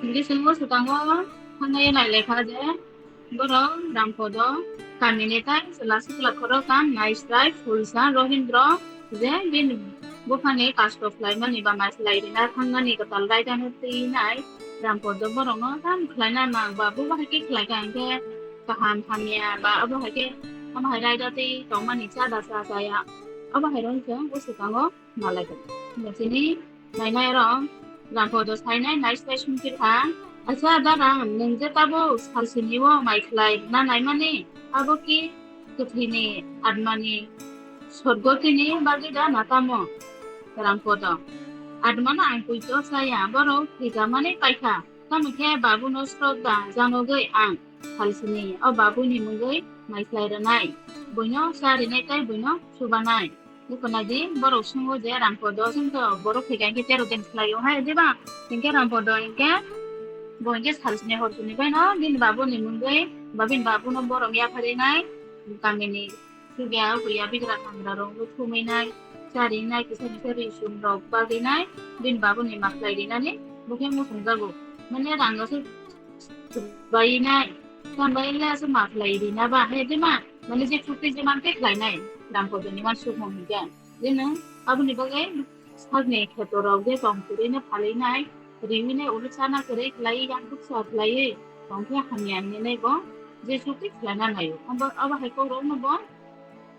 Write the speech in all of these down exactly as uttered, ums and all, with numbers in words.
Bisingo swkango thangwi nailekha je borok Rampodo kamini tai chwla sikla khoro kam Naisrai Phulsa Rohindro je bini buphani kasto khlaimani ba maislai rina thangnani kwtal raidano twinai Rampodo borokno tam khlaina nang ba bubo hai khe khlaikha hinkhe kaham hamya ba abo hai khe omo hai raida twi tongmani cha da cha chaya obo hai rok wng khe o swkango nalaikha. Chini nainai rok Rampodo sainai naislai sumkhe kha, acha da Ram, nwng je tabuk salsini o mai khlai na naimani, abo ki kwthwini atmani sodgotini bagwi da na tamo? Rampodo, atmano ang poito chaya, borok thwikamani paikha, tamo khe babuno sroddha janogwi ang salsini o babuni mungwi mai khlai rwnai, buino cha rinai tei buino chubanai. Nukuna di, borok sungo je Rampodo, chwng to borok thwikha hinkhe tero din khlaio hai, diba? Hinkhe Rampodo hinkhe bo hinkhe salsini horkuni baino bini babuni mungwi ba bini babuno borok yapharinai, kamini sugya, huya, bigra, kangra rok thumwi nai, chari nai, kisa kisa ri sum rok bagwi nai, bini babuni ma khlai rinani bo khe muchung jago. Mane rang aswk bai nai, tambai le aswk ma khlai rina ba, hai diba? Mane je chukti je man tei khlai nai, Rampodo ni uansukmung hinkhe. Jeno aboni bagwi sakni kheto rok je tong kwrwi no phalwi nai, riwi nai, ulu chana kwrwi khlaiwi, yak bukcha khlaiwi tong khe hamya hinwi nai bo je chukti khlaina naio. Abo, abo hai kok rok no bo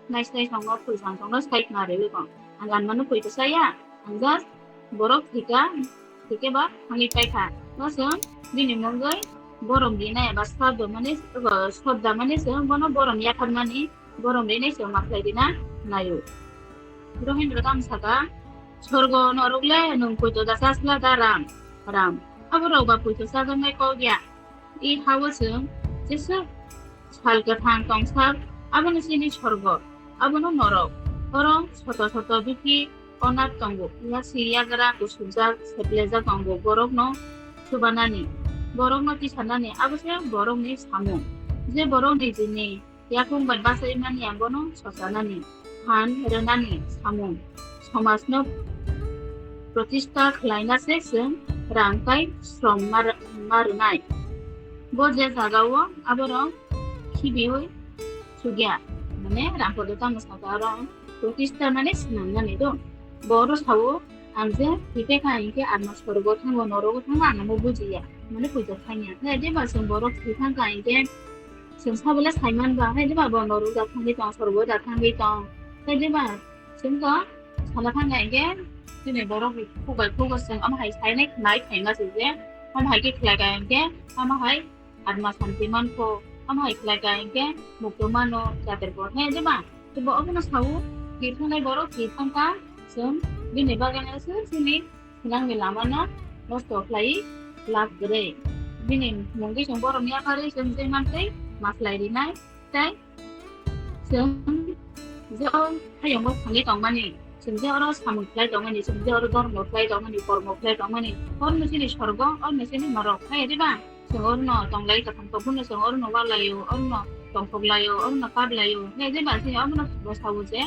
naislai songno, phulsang songno sai khna rwi bo. Ang ganmano poito chaya, ang just borok thwikha, thwikhe ba thangwi paikha. No chwng bini mungwi borom rinai eba sraddho mani, eba sraddha mani chwng bono borom yapharmani, borom rinai chwng ma khlai rina naio. Rohindro tamo saka, sorgo norok le nwng poito da chasla da Ram? Ram, abo rok ba poito chajaknai kok ya. I hao chwng jesa sal kwthang tongsak, abono chini sorgo, abono norok. Oro soto soto bikhi onat tongo, yasi yagra kusubjak seplejak tongo, borokno chubanani, borokno tisanani, abo se borokni samung. Je borok nijini yakung bai bachai mani abono sosanani, phan rwnani samung, somajno protista khlaina se chwng rang tai srom ma rw-, ma rwnai. Bo je jagao aborok khibiwi sugya, mane Rampodo tamo saka oro protista mane swnamnani do. Bo oro sao, ang je thwipekha hinkhe ang no sorgo thango, norogo thango, ang amo bujiya, mane puja thangya. Hai diba chwng borok thwi thangkha hinkhe chwng sabole saiman ba, hai diba bo norok da thangwi tong, sorgo da thangwi tong. Hai diba chwng to sana thangkha hinkhe chini borok khuk bai khuk chwng omo hai sainai nai phaima se je, omo hai khe khlaikha hinkhe omo hai atma santi mankho, omo hai khlaikha hinkhe mukto mano jaterbo. Hai diba? Tei bo obono sao, thwi thangnai borok thwi thangkha, chwng bini bagwi no se chini swnamni lamano nosto khlaiwi lab kwrwi. Bini mungwi chwng borokni yapharwi chwng je mantwi ma khlai rinai, tei chwng je o hayungo thangwi tongmani, chwng je oro samung khlai tongmani, chwng je oro dhormo khlai tongmani, kormo khlai tongmani, oro no chini sorgo, oro no chini norok, hai diba? Chwng orono tonglai kwthang tongphuru chwng orono walaio, orono tongthok laio, orono kap laio. Hai diba chini omono bo sao je,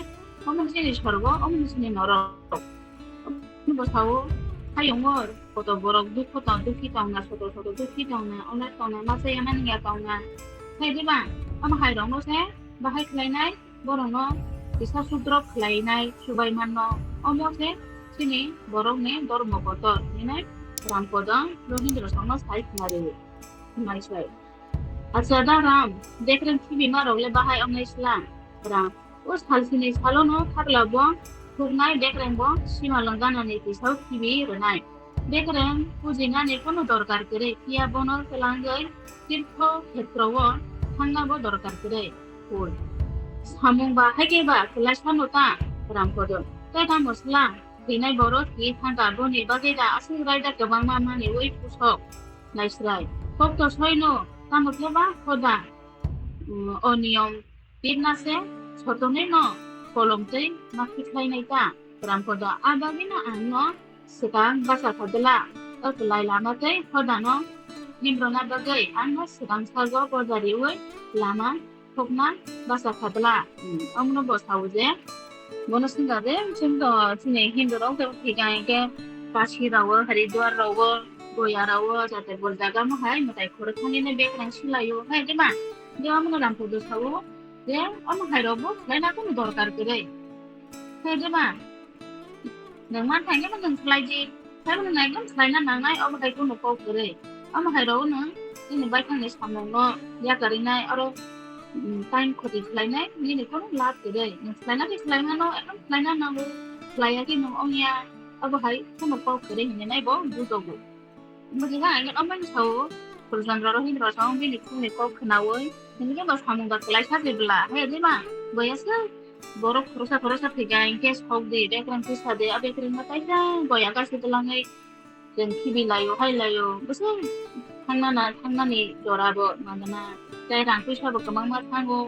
omono chini sorgo, omono chini norok. Omono bo sao, hayungo koto borok dukhu tong, dukhi tongna, soto soto dukhi tongna, onek tongna, masa ya mani ya tongna. Hai diba? Omo hai rokno se bahai khlainai, borokno kisa sudrok khlainai, subai manno. Omo se chini borokni dhormo kotor hinwi Rampodo Rohindro songno sai khna rwo. Hwnwi sai. Acha da Ram, bekreng khibi ma rok le bahai wngnai sla? Ram, o salsini salono thakla bo thuknai bekreng bo sima lwngganani tisao khibi rwnai. Bekreng pujinani kono dorkar kwrwi, phiya bono twlangwi tirtho khetroo thangna bo dorkar kwrwi. Hur. Samung ba haikhe ba kwlai sano ta Rampodo. Tei tamo sla, thwinai borok thwi thangkha, boni bagwi da aswk raida kwbangma maniwi pusok. Naisrai. Kok to soino, tamo khe ba hoda, mm, o niyom pirna se sotonwi no kolom twi ma khikhlainai ta. Rampodo, a bagwi no ang no swkang bacha kha dwla. O kwlai lama tei hoda no nimrona bagwi ang no swkang sago borja riwi lama thokna bacha kha dwla. Hmm, omono bo sao je, bono swngkha je, chwng to chini Hindu rok tei thwikha hinkhe Kashi rao, Haridwar rao, Koi ara o jate bol jaga mo hai mwtai khoro thani ne bekrang silaio hai de ma. De amo no Rampodo sao je amo hai rok bo khlai na kono dorkar kwrwi. Hai de ma. Nwng man thangya no nwng khlai di. Hai no nwng ekdom khlai na nangnai amo hai kono kok kwrwi. Amo hai rok no chini bai thangni samung no yakarwi nai oro time khoti khlai nai nini kono lab kwrwi. Nwng khlai na di khlai mano ekdom khlai na nango. Khlai ya khe nwng ongya. Abo hai kono kok kwrwi hinwi nai bo bujogo. Bwdihai ang amani sao, Purchandra Rohindra sao bini khungni kok khnaui, hwnwi ba samung da kwlaisa se bwla, hai de ma, boya se borok khorosa khorosa thwiga hinkhe sok di, bekrang tisa de, a bekrang ma kaisa boya gasi twlangwi chwng khibi laio, hai laio, bwswk thangnana, thangnani jora bo manana, tei rang puisa bo kwbangma thango,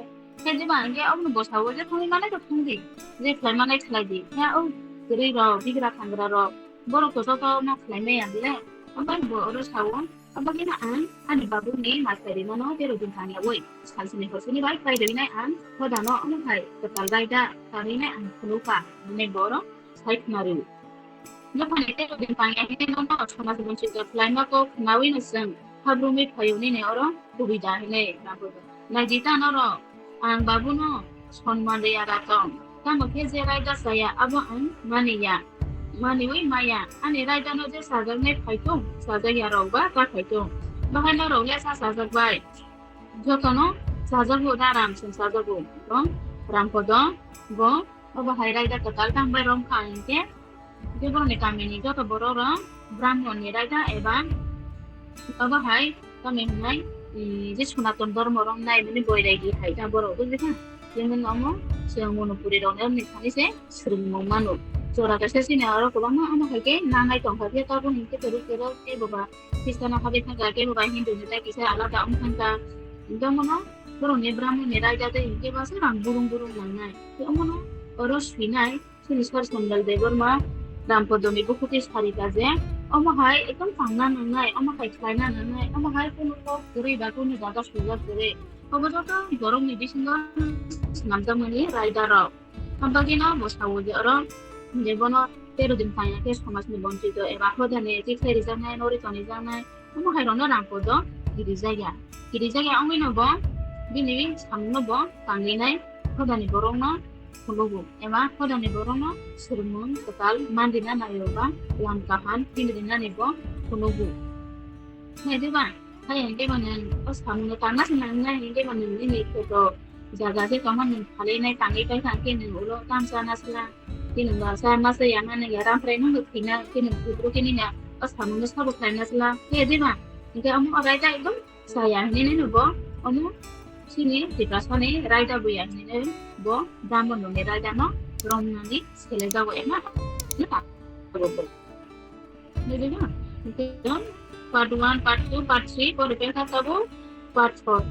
hai de ma, hinkhe omono bwsao je thangwi manai rok thang di, je khlai manai khlai di, ya o kwrwi rok, bigra thangra rok, Borok to joto no khlai maya bile. Ambai bo oro sao, abagino ang ani babuni masai rimano tero din tangyaui. Salsini horsini bai khlai rinai ang hodano omo hai kwtal raida tangrinai ang khulukha, hwnwi bo oro sai khna rio. Jokhon tero din tangya hwnwi nono somaj bonchito khlaima kok khnaui no chwng habrumwi phaio nini oro kubui da hwnwi Naidi ta norok, ang babuno sonman rwya ra tong. Tamo khe je raida chaya abo ang mani ya, maniui maya. Ani raida no je chajaknai phai tong, chajak ya rok ba ta phai tong. Bahai norok le sa chajak bai. Jotono chajago da ram song chajago. Tong Rampodo bo obo hai raida kwtal tang bai rom kha hinkhe. Tei borokni kamini joto borok rok Brahmon ni raida eba obo hai tamo hwnai, mm, je Sonaton dormo rok nai mani boirai di hai ta borok bujikha. Jemon omo chwng Monopuri rok ni thani se swrwngmung mano. Jora kaisa chini oro kwbangma omo hai khe nangnai tongkha phiya tabuk hinkhe kwrwi kwrwi kebo ba Christian o habwi thangkha kebo ba Hindu ni tai kisa alada wng thangkha. Hinkhe omono borokni Brahmon ni raida tei hinkhe ba se rang burung burung nangnai. Tei omono oro swinai. Chini sar Sambal Debbarma Rampadoni bukuti sarika je, omo hai ekdom tangna nangnai, omo hai khlaina nangnai, omo hai kunu kok kwrwi ba kunu jaga sujak kwrwi. Obo joto borokni bisingo swnamjakmani raida rok. Abagino bo sao je oro je bono tero din phaina khe somajni bonchito eba hodani tikhlai rijaknai, nori tonijaknai, Omo hai rokno Rampodo kirijak ya. Kirijak ya wngwi no bo bini samung no bo tangwi nai hodani borok no phunukgo eba hodani borok no swrwngmung kwtal man rina naio ba lam kaham pini rinani bo phunukgo. Nai diba? Hai hinkhe bo nwng o samung no tangna se nangnai hinkhe bo nwng nini kheto jaga se tongma nwng phalwi nai tangwi pai kha khe nwng ulo tamsa nasla. Kini ba sa masa ya mane ya ram prai nang thina kini putro kini na o samung no sabo khlai nasla ke de ma. Hinkhe omo o raida ekdom saya hinwi no bo omo chini Tiprasani raida buya hinwi bo Brahmon ni raida no romnani selejago ema. Nai de na? Hinkhe part one, part two, part three pore bengkha tabuk part four.